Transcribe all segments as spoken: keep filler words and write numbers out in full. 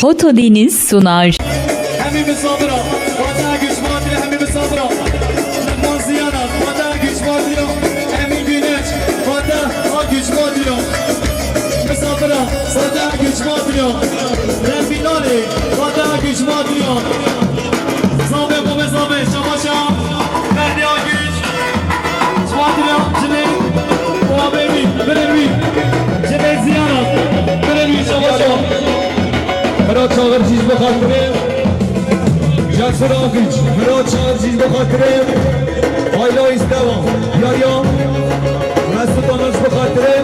Foto Deniz sunar. Hemî misafira, Fatih Akgüç Matri, hemî misafira. Lukman Ziyana, Fatih Akgüç Matri, Emin Güneş, Fatih Akgüç Matri. Misafira, Fatih Akgüç Matri. Rembînalê, Fatih Akgüç Matri. Zame, bome zame, şamaşa, Ferdi Akgüç. Şuatriya, jinê, Rabê wî, birên wî. Jinê Ziyana, birên wî, şabaşa. Mira Çağır jî ji bo xatirê Cesur Akgüç. Mira Çağır jî ji bo xatirê Ayla Îstevan. Yariya Mesut Ana ji bo xatirê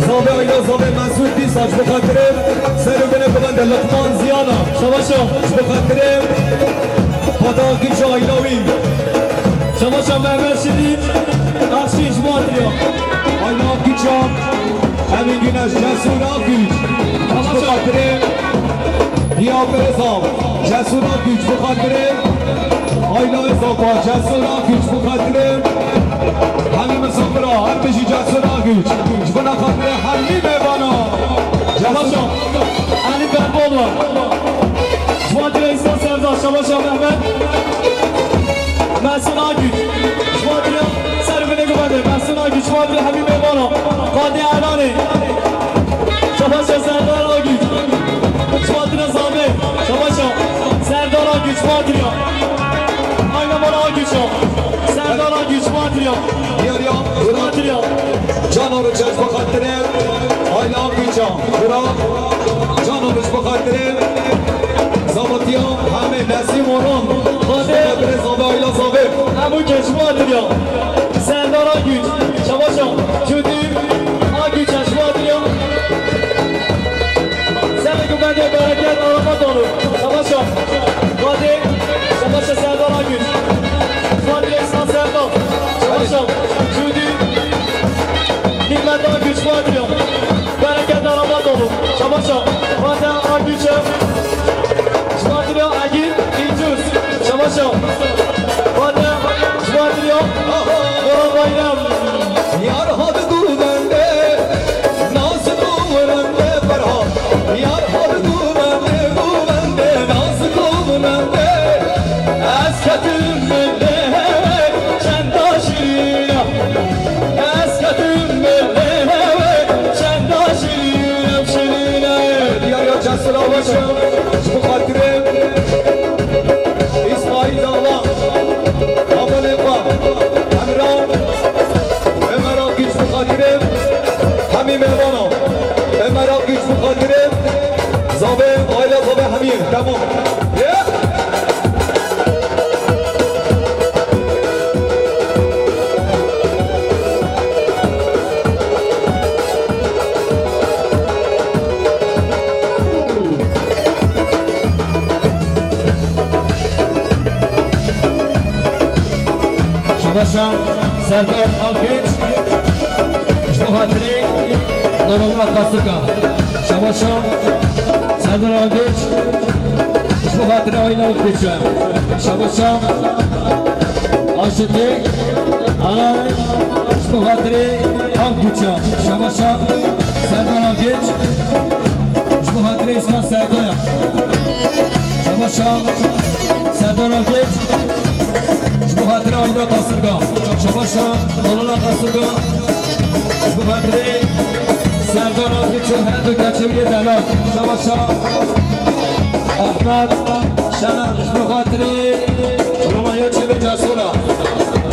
Zavê Ayla, Zavê Mesut dîsa ji bo xatirê ser û binê bibende Liqman Ziyana. Şabaşa. Ji bo xatirê Fatih Akgüç û Ayla wî. Şabaşa Mehmet Şirîn, Akşîn ji bo xatirê. Ayla Akgüç a, Emin Güneş, Cesur Akgüç. Ji bo xatirê Diya Özal, Cesur Akgüç, ji bo xatirê Ayla Özal, Cesur Akgüç, ji bo xatirê hemî misafira, her bijî Cesur Akgüç. Ji bo xatirê hemî mêvana. Cesur. Şabaşa. Elî Berbol var. Ji bo xatirê Îsa Serdar, şabaşa Mehmet. Mesut Akgüç. Ji bo xatirê ser binê gubende. Mesut Akgüç, ji bo xatirê hemî mêvana. Qadê Elanê. Şabaşa Serdar Akgüç. Ji bo xatirê Zame. Şabaşa Serdar Akgüç, ji bo xatirê. Ayna Mara Akgüç. Serdar Akgüç, ji bo xatirê. Yariya. Ji bo xatirê. Cano Rica ji bo xatirê Ayla Akgüç a. Bira Cano ji bo xatirê Zavatiya hemê Nesîm Orhan. Xatirê Zavê Ayla Zavê. Hemû keş ji bo xatirê. Serdar Akgüç, şabaşa. Cudî Akgüç ji bo xatirê. Serê ku bende bereket arama dolu. Şabaşa. Xatirê, şabaşa Serdar Akgüç. Xatirê Serdar. Şabaşa. Cudî. Nîmet Akgüç, ji bo xatirê. Bereketler Ramadan olun. Şabaşa. Fatih Akgüç'e. Fatih Agin İncüz. Şabaşa. Fatih. Fatih. Bora Bayram. Yar hat guvende, naz guvende Ferhat. Yar hat guvende, guvende, naz guvende. Ez ketim milli çenda şirîna. Ez ketim milli çenda şirîna, şirîna. Diyar ya Cesur Avaşa, ji bo xatirê Îsmaîl Dağla, Amelê xwe, Emran, Ömer Akgüç ji bo xatirê hemî mêvana. Ömer Akgüç ji bo xatirê Zavê, aîla Zavê hemî. Temam. Yeah! Şabaşa Serdar Akgüç, ji bo xatirê Nurullah Kasıka. Şabaşa Serdar Akgüç, ji bo xatirê Ayla Akgüç. Şabaşa Aşitê Ay, ji bo xatirê Akgüç. Şabaşa Serdar Akgüç, ji bo xatirê Îsmaîl Serdar. Şabaşa Serdar Akgüç, ji bo xatirê Ayla Kasırga. Şabaşa Nurullah Kasırga. Ji bo xatirê Serdar Akgüç û her du keçewiyê delal. Şabaşa Ahmet Şener, ji bo xatirê Romanya Çevê Cesûra.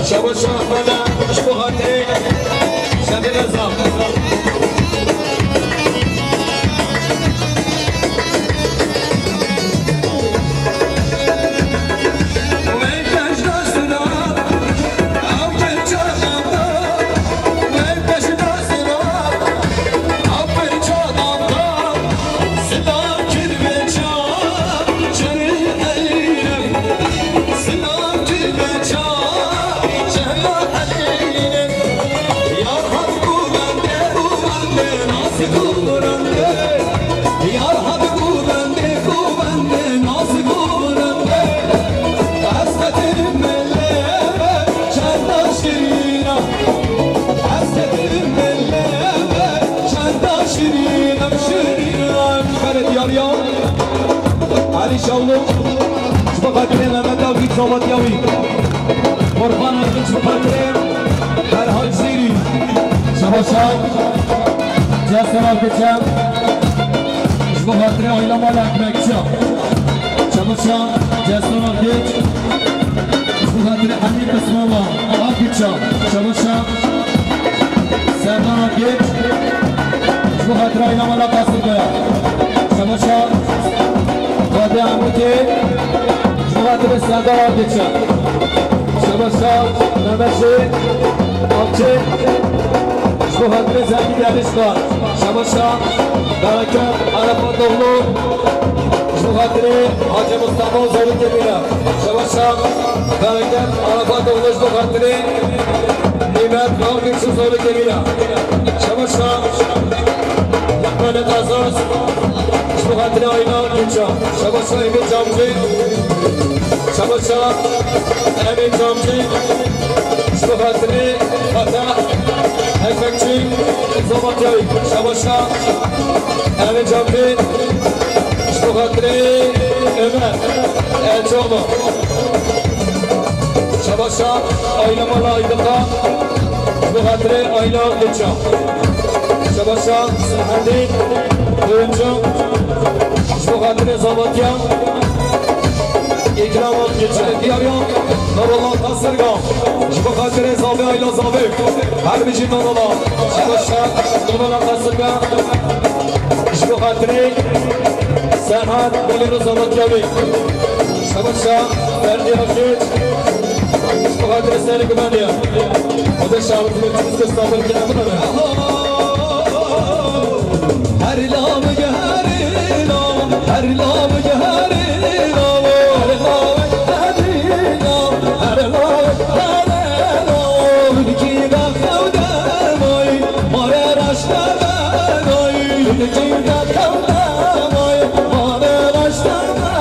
Şabaşa Ahmet, ji bo xatirê Şevê Reza. Elî Şawlo, ji bo xatirê Mehmet Avgî, Zavatya wî. Qurban Ergin, ji bo xatirê Ferhat Zîrî. Şabaşa, Cesur Avgî, ji bo xatirê aîla mala Ekmekçiya. Şabaşa, Cesur Avgî, ji bo xatirê Hemî Qismova Avgî. Şabaşa. Serdar Ageç, ji bo xatirê aîla mala Qasirgaya. Şabaşa Qadê Amûtê, ji bo xatirê Serdar Ageç. Şabaşa Mehmet Şehîd Avçê, ji bo xatirê Zengî Dervîş Xan. Şabaşa Bereket Arafatoğlu, ji bo xatirê Hacî Mustafa û Zarokê Mîra. Şabaşa Bereket Arafatoğlu, ji bo xatirê Nîmet Avgî û Zarokê Mîra. Şabaşa Lukmanê Qazaz, ji bo xatirê aîla Gîça. Şabaşa Emîn Camcî. Şabaşa Emîn Camcî, ji bo xatirê Fatih Ekmekçî, Zavatya wî. Şabaşa Emîn Camcî, ji bo xatirê Ömer Elçoğlu. Şabaşa aîla mala Aydika, ji bo xatirê aîla Gîça. Şabaşa Sehedî Kuyumcu, ji bo xatirê Zavatya. Îkram Gîça. Diyariya Nurullah Qasirga, ji bo xatirê Zavê aîla Zavê. Her bijî Nurullah. Şabaşa Nurullah Qasirga, ji bo xatirê Serhat Bolîro Zavatya wî. Şabaşa Ferdî Ageç, ji bo xatirê Serê Guvendiya. Xwedê şaxir bide, çiz ke sabir ke emir be. Her lav geherî lav, her lav geherî lav, her lav geherî lav, her lav geherî lav. Kî da xew de may, ma re raşte de nay. Kî da xew de may, ma re raşte de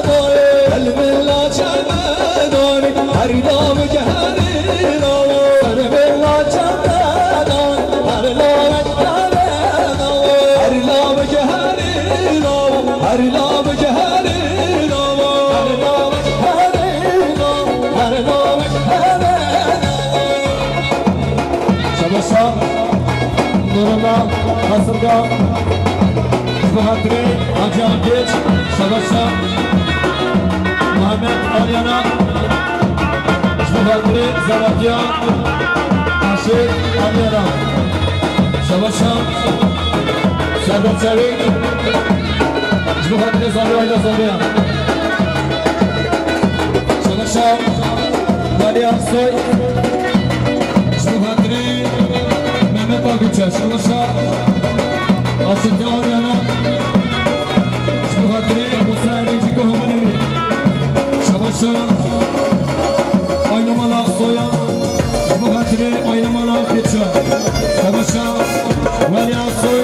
nay. El mila çe de nay, her lav geherî lav, her mila çe de nay, her lav geherî lav. Her lav geherî lav, her lav geherî lav, her lav geherî lav, her lav geherî lav. Şabaşa Nurullah Qasirga, ji bo xatirê Hacî Ageç. Şabaşa Muhammed Alyana, ji bo xatirê Zavatya Aşê Alyana. Şabaşa Serdar Çevik, ji bo xatirê Zavê aîla Zavê ya. Şabaşa Valî Aksoy, ji bo xatirê Mehmet Aguçe. Şabaşa Aşîtê Alyana, ji bo xatirê Musa Emîncî ku hemû nêrî. Şabaşa aîla mala Aksoya, ji bo xatirê aîla mala Aksoya. Şabaşa Valî Aksoy,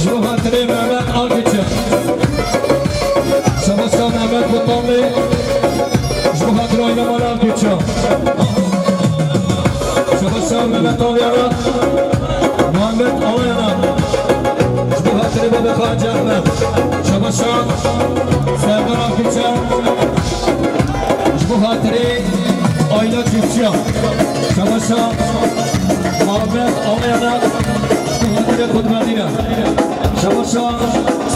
ji bo xatirê Mehmet Aksoya. Şabaşa Mehmet Botanlı, ji bo xatirê aîla mala Aksoya. Şabaşa Mehmet Alyana, Muhammed Alyana, ji bo xatirê Bebe Xan Cehme. Şabaşa Serdar Aksoya, ji bo xatirê aîla Çiftçiya. Şabaşa Muhammed Alyana, ji bo xatirê Xudmedîne. Şabaşa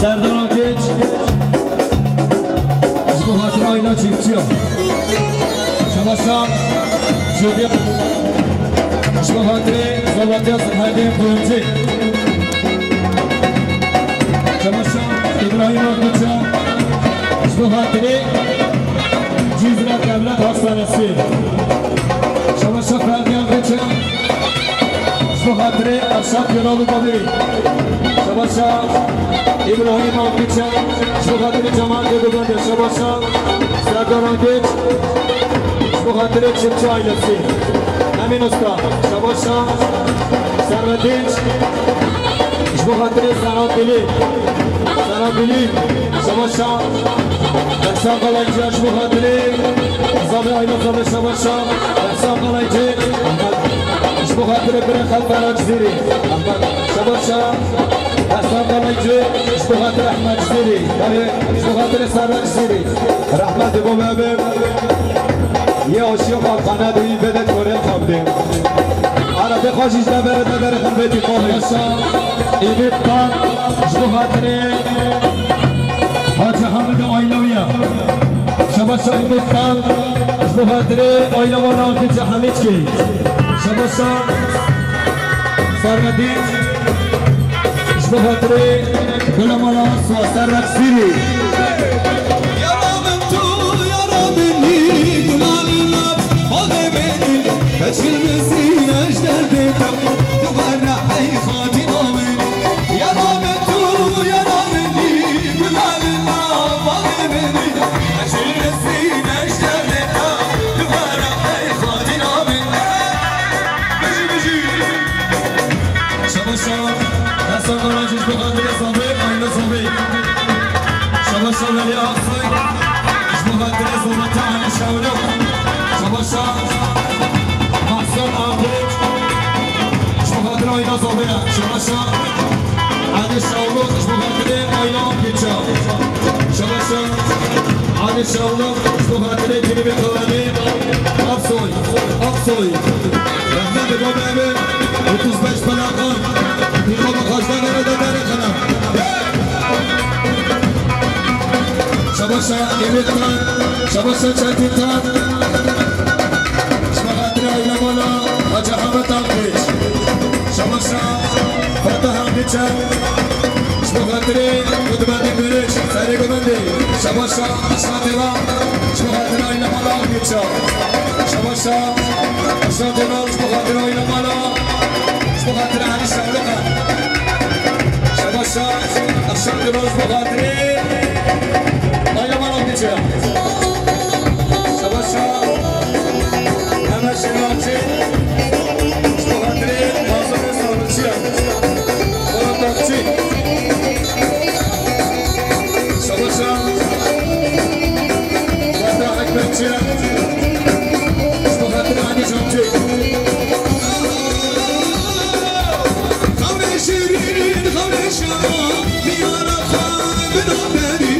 Serdar Akeç, ji bo xatirê aîla Çiftçiya. Şabaşa Şevket, ji bo xatirê Zavatya Sehedê Kuyumcu. Şabaşa Îbrahîm Akbuçe, ji bo xatirê Cizre Devlet Hastanesi. Şabaşa Ferdî Akbuçe, ji bo xatirê Erşad Yunal û Babirî. Şabaşa Îbrahîm Akbuçe, ji bo xatirê cemaetê Gubendê. Şabaşa Serdar Ageç, ji bo xatirê Çiftçi ailesi. Emîn Usta. Şabaşa Servet Dinç, ji bo xatirê Serhat Bilî. Serhat Bilî. Şabaşa Ehsan Kalaycı, ji bo xatirê Zavê aîla Zavê. Şabaşa Ehsan Kalaycı, ji bo xatirê birê xelk Ferhat Cizîrî. Şabaşa Hasan Kalaycı, ji bo xatir Ehmed Cizîrî, yani ji bo xatir Serra Cizîrî. Rehmetê bo me be. Yê aşiya Balkana de yî vedet Korel xabde. Ara de xwe jî ji devere devere xelbetî xwe be. Şabaşa Êmîr Tan, ji bo xatirê Hacı Hamid Aylawiya. Şabaşa Êmîr Tan, ji bo xatirê Aylawa Rafî Hamîdkî. Şabaşa Serredîn, ji bo xatirê Gulamala Suwa Serra Cizîrî. Yara min tu, yara min nî, gulalina, xwedê min, beçil min sîne ji derdê te, dubare ey xatîna min. Yara min tu, yara min nî, gulalina, xwedê min, beçil min sîne ji derdê te, dubare ey xatîna min. Bijî, bijî. Şabaşa Hasan Karaciş, ji bo xatirê Zabê, Ayla Zabê. Şabaşa Welî Aksoy, ji bo xatirê Zobete Elî Şewlo. Şabaşa Mahsun Akkoç, ji bo xatirê Ayla Zabê. Şabaşa Elî Şewlo, ji bo xatirê Ayla Akkoça. Şabaşa Elî Şewlo, ji bo xatirê Dilî Bêxewenî. Aksoy, Aksoy. Rehmetê babê min, otuz beş plakan, nîqaba xwe ji devere de derêxine. Şabaşa Êmîr Tan, şabaşa Çetin Tan. Ji bo xatirê aîle mala Hacı Ahmet Akbiç. Şabaşa Fatih Akbiçe. Ji bo xatirê Kudbendê Meriç, serê Gomendê. Şabaşa Aşa Têlan, ji bo xatirê aîle mala Akbiça. Şabaşa Aşa Têlan, ji bo xatirê aîle mala, ji bo xatirê Elî Şewliqa. Şabaşa Aşa Têlan, ji bo xatirê aîle mala Akbiça. Şabaşa Mehmet Şenerci, ji bo xatirê Mazlûmê Sabirçiyan. Polat Akçî. Şabaşa Fatih Ekmekçiyan. Ji bo xatirê Anî Camcî. Xemê şîrîn, xemê şewa, diyara xwe binaberî,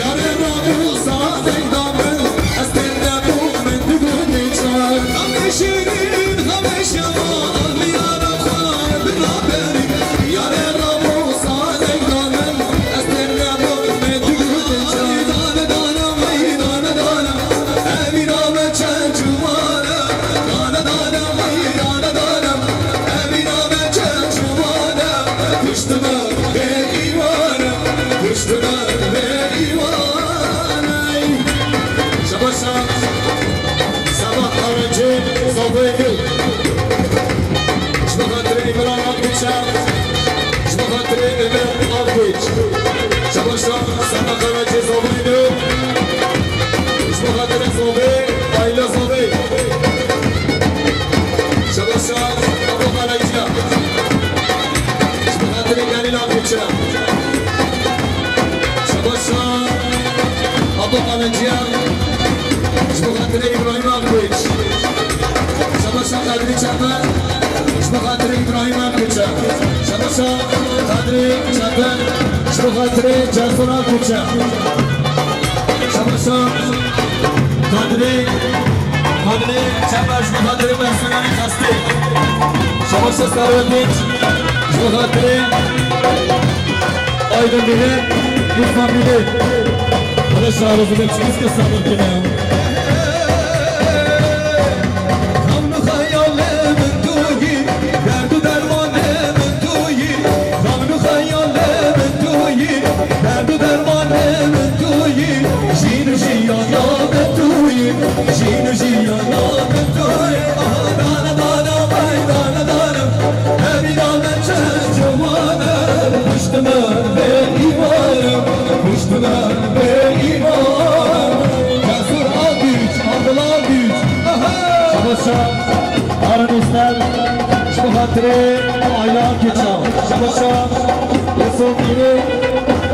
yarê rabû sazeyda min, ez têr nebûm min digot çar. Xemê şîrîn, xemê şewa, diyara xwe binaberî, yarê rabû sazeyda min, ez têr nebûm min digot çar. Dane dane, dane dane, evîna me çend ciwan e, dane dane, dane dane. Evîna me çend ciwan e, kuştime bê îman e, kuştime bê îman e. Şabaşa Seba Karaci, Zabê Gül. Ji bo xatirê Îmran Akbiçe, ji bo xatirê Îmran Akbiç. Şabaşa Seba Karaci, Zabê Gül. Ji bo xatirê Zabê, aîle Zabê. Şabaşa Apo Karaciya. Ji bo xatirê Delîl Akbiça. Şabaşa Apo Karaciya. Ji bo xatirê Îbrahîm Akbiç. Şabaşa Kadrî Çepe. Ji bo xatirê Îbrahîm Akbiça. Şabaşa Kadrî Çepe. Ji bo xatirê Cesur Akbiça. Şabaşa Kadrî, Kadrî Çepe ji bo xatirê personelê xestê. Şabaşa Serwet Dinç ji bo xatirê Aydemîrê, Îrfan Mîrê. Hadi şarozî de çikiske sabir kine. Xemn û xeyalê min tu yî, derd û dermanê min tu yî. Xemn û xeyalê min tu yî, derd û dermanê min tu yî. Jîn û jiyana min tu yî, jîn û jiyana min tu yî. Aha, dane dane, vay dane dane. Evîna me çend ciwan e, kuştime bê îman e, kuştime bê îman e. Cesur Akbiç, Abdullah Akbiç. Aha! Şabaşa Harun Üstel, ji bo xatirê aîla Akbiça. Şabaşa Yusuf Mîrî,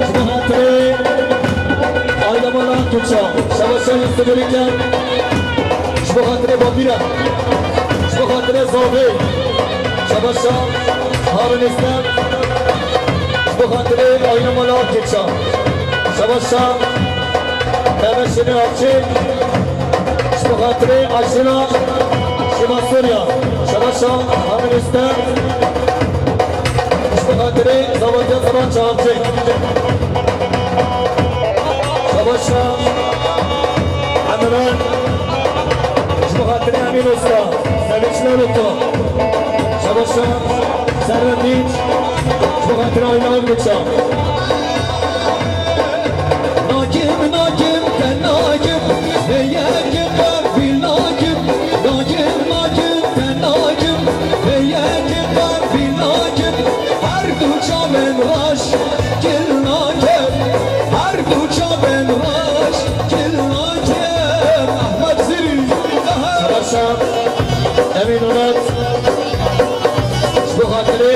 ji bo xatirê aîla mala Akbiça. Şabaşa Yusuf Mîrî ke, ji bo xatirê Babîra, ji bo xatirê Zavê. Şabaşa Harun Üstel, ji Xatirê Ayna Mala Keçan. Şebaşa Mehmet Şenê Akçe. Ji bo xatirê Aşina Şema Surya. Şebaşa Amir Üster. Ji bo xatirê Zavatya Zaman Çavcı. Şebaşa Emran. Ji bo xatirê Emîn Usta. Sevinçler Usta. Şebaşa Servet Dinç. Ji bo xatirê Ayna Akçe. Nakim, nakim, te nakim, vê yekê qefîl nakim. Nakim, nakim, te nakim, vê yekê qefîl nakim. Her du çavên reş kil nakim, her du çavên reş kil nakim. Ehmed Zirî, Seher. Şebaşa Emîn Onat. Ji bo xatirê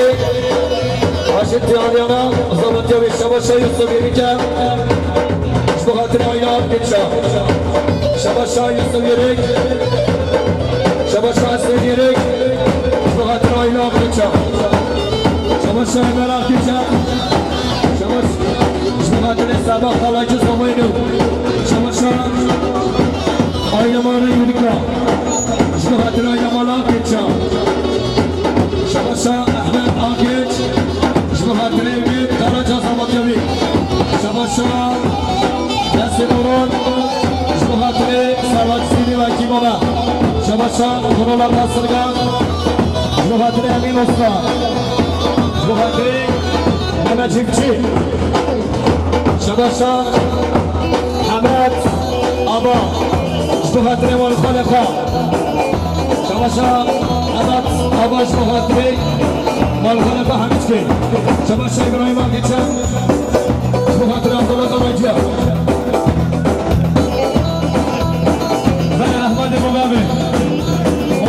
Aşîr Tiyaniyana, Zavatya wî Şebaşa Yusuf Yêrîke. Ji bo xatirê Ayna Akçe. Şebaşa Yusuf Yêrîk. Şebaşa Hesên Yêrîk. Ji bo xatirê Ayna Akçe. Şebaşa Emel Akçe. Şebaş-, ji bo xatirê Seba Xalacı Zomayno. Şebaşa Ayna Mala Yurika. Ji bo xatirê Ayna Mala Keçan. Şebaşa Ehmed Akeç. Ji bo xatirê Ümit Karaca Zavatya wî. Şebaşa Nesîr Orhan. Ji bo xatirê Serhat Sînî ve Kîmona. Şebaşa Kurola Basirgan. Ji bo xatirê Emîn Usta. Ji bo xatirê Mehmet Çiftçi. Şebaşa Hemed Aba. Ji bo xatirê Malxanê xwe. Şebaşa Hemed Aba ji bo xatirê Malxanê xwe Hemîçkê. Şebaşa Îbrahîm Akçe. Ji bo xatirê Abdullah Karaciya. Ve Ehmedê Bogavê.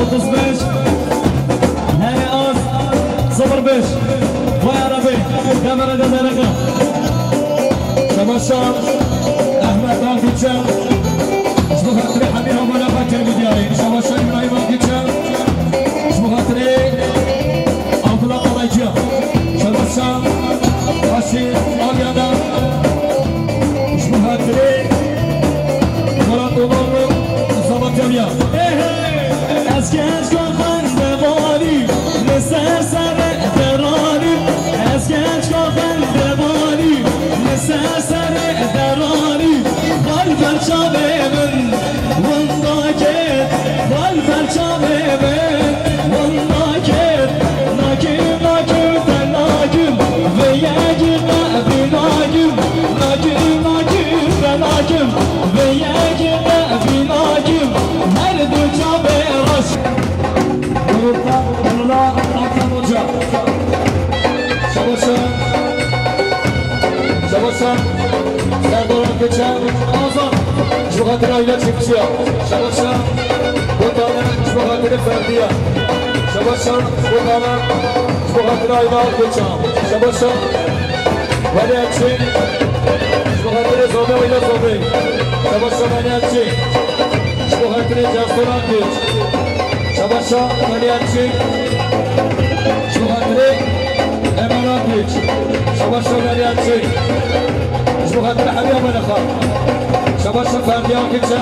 Otuz beş. Hene az. Sıfır beş. Vay Arabê. Kamera da zereka. Şebaşa Ehmed Akçe. Ji bo xatirê Hemî Hamala Xatirê Midyarê. Şebaşa Îbrahîm Akçe. Ji bo xatirê Abdullah Karaciya. Şebaşa Aşîr Alyana. Ji bo xatirê Murat Omarlı Zavatya. Hey, hey. Ez genç kaxan devanî, li ser serê deranî. Ez genç kaxan devanî, li ser serê deranî. Val ber çavê min winda ket, val ber çavê min winda ket. Nakim, nakim, te nakim, vê yekê qefî nakim. Nakim, nakim, te nakim, vê yekê qefî nakim. Her du çavê reş. Nurullah, Nurullah Aktan Hoca. Şebaşa, Şebaşa Serdar Akçe. Azam. Ji bo xatirê Ayna Çiftçiya. Şebaşa Botana, ji bo xatirê Ferdiya. Şebaşa Botana, ji bo xatirê Ayna Akçe. Şebaşa Welî Elçin. Ji bo xatirê Zomê, Ayna Zomê. Şebaşa Welî Elçin. Ji bo xatirê Cesur Akçe. Şebaşa Welî Elçin. Ji bo xatirê Emel Akçe. Şebaşa Welî Elçin. Ji bo xatirê Hemî Amelexa. Şebaşa Ferdiya Akçe.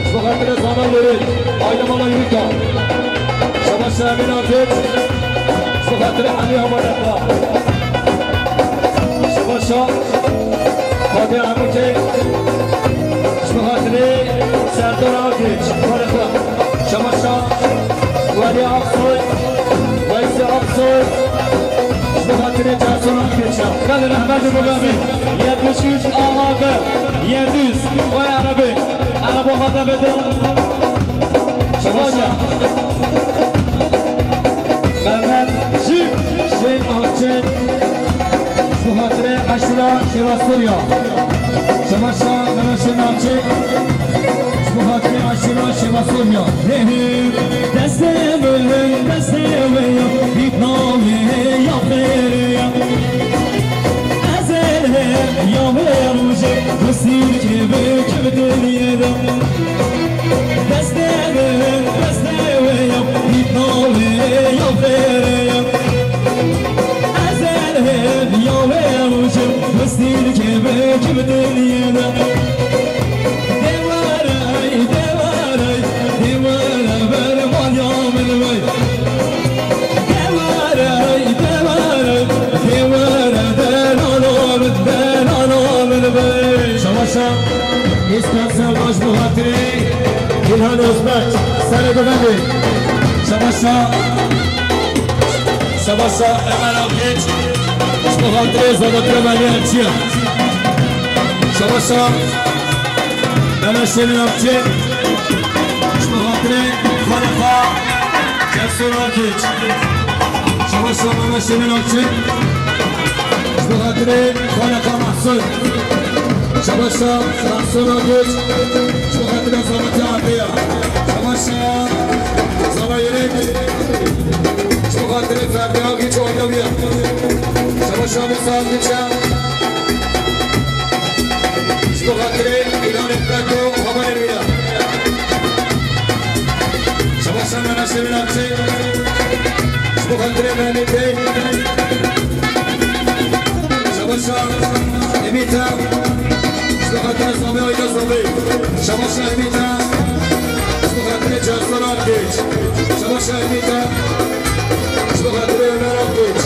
Ji bo xatirê Zana Lorê. Ayna Mala Yurika. Şebaşa Emîn Akçe. Ji bo xatirê Hemî Amelexa. Şebaşa Fatih Amike. Ji bo xatirê Serdar Akçe. Şebaşa Welî Aksoy. Weysî Aksoy. Ji bo xatirê Cesur Akçe. Gelin Ehmedê Bogavê. Yetmiş üç A A B. Yedi yüz. Vay Arabê. Araba xatirê bidin. Şebaşa. Mehmet Şî-, Şên Akçe. Ji bo xatirê Eşîra Şêva Surya. Şebaşa Mehmet Şên Akçe. Ji bo xatirê Eşîra Şêva Surya. Hê hê. Destê min, destê wê ya, bît navê ya xêrê ya. Ezel he ya wê rojê, bi sîrkê bi kevdin yê de. Destê min, destê wê ya, bît navê ya xêrê ya. Ezel he Kim dinyede. De were, de were, de were, ber manya min wey. De were, de were, de were, de nano min, de nano min wey. Şabaşa, îskan ser baş bu hatırî. İlhan Özbek, sere duvende. Şabaşa. Şabaşa Emel Akgeç, ji bo xatirê Zavatira Meliye Elçiya. Şabaşa Mehmet Şemîn Akçe, ji bo xatirê Xaliqa Cesur Akgeç. Şabaşa Mehmet Şemîn Akçe, ji bo xatirê Xaliqa Mahsun. Şabaşa Mahsun Akgeç, ji bo xatirê Zavatira Meliye. Şabaşa Zava Yirek. Ji bo xatirê Ferdiya Gîç Oynaviya. Şabaşa Musa Gîça. Ji bo xatirê Îlanê Beko Havanê Wîna. Şabaşa Mehmet Şevîn Akçe. Ji bo xatirê Mehmet Bey. Şabaşa Emîta. Ji bo xatirê Zavê Ayda Zavê. Şabaşa Emîta. Ji bo xatirê Carslan Akgeç. Şabaşa Emîta. Ji bo xatirê Ömer Akgeç.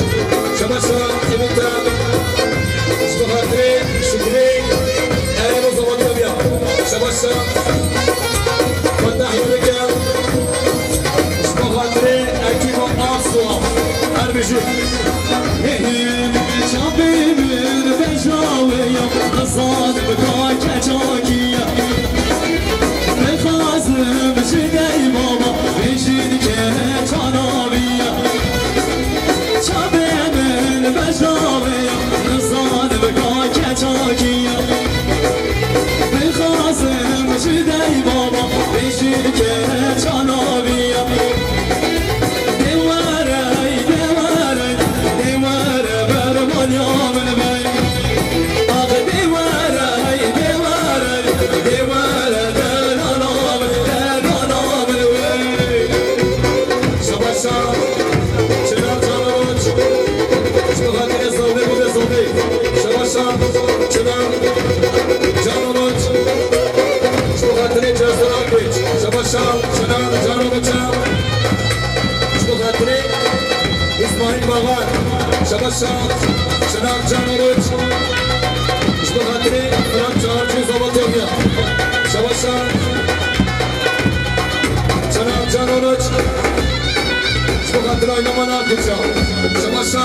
Şabaşa Emîta. Ji bo xatirê Şükrî. Erê bo Zavatira Meliye. Şabaşa Fatah Yürüke. Ji bo xatirê Ekîba Aswa. Her bijî. Hê, hê, çavê min bejawe ya, nizanim ka keçakî ya. Dixwazim ji dey baba bêjin keçanaviya. Çavê min bejawe ya, nizanim ka keçakî ya. Dixwazim ji dey baba bêjin keçanaviya. De were, de were, de were, ber maliya min be. Ax, de were, de were, de were, de nana min, de nana min be. Şabaşa, Çınar Canoviç. Şu hatire zovde, bu da zovde. Şabaşa, Çınar Canoviç. Ji bo xatirê Cesur Akgeç. Şabaşa Çınar Canoviç'a. Ji bo xatirê İsmail Bagar. Şabaşa Çınar Canoviç. Ji bo xatirê Fırat Çağırcı Zavatya. Şabaşa Çınar Canoviç. Ji bo xatirê Aynaman Akgeça. Şabaşa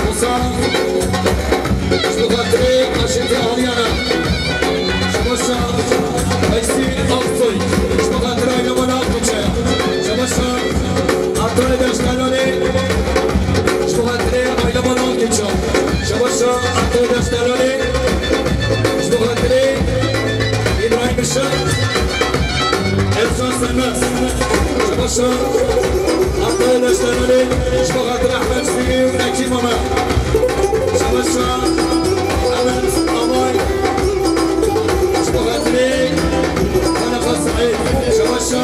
Musa. Ji bo xatirê Aşîtê Aliyana. Şabaşa Veysî Aksoy. Ji bo xatirê Aynaman Akgeça. Şabaşa Atayê Deştelalê. Ji bo xatirê Aynaman Akgeça. Şabaşa Atayê Deştelalê. Ji bo xatirê Îbrahîm Işık. Efşan Sönmez. Şabaşa Atayê Deştelalê. Ji bo xatirê Ehmed Sivî û Ekî Mame. Şabaşa Ehmed Amay. Ji bo xatirê Xaliqa Saîd. Şabaşa